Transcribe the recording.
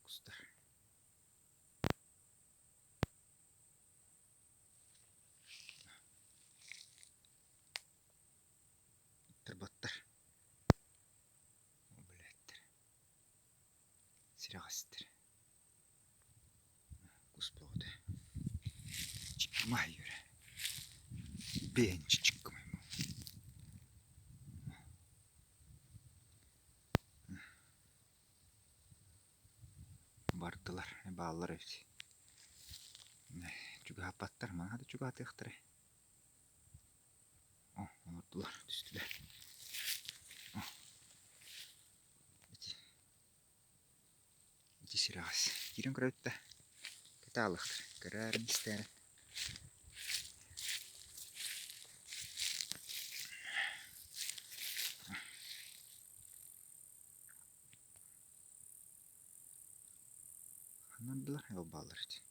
Кустар. Турбаттар. Блэттэр. Сирэҕэстэр. Кус бөҕөтө. Чыккымай үөрэ. Бэйэнчи чыккымай. Бардылар, бааллар эбит. Чугаһаппаттар, маҥа да чугаһатыахтара. О, олордулар, түстүлэр. О, ити, ити сирэҕэс. Киирэн көрөбүт да, кэтэ аалыахтар. Көрөөрүн истээрин. Ханна бардылар? Ол бааллар эбит.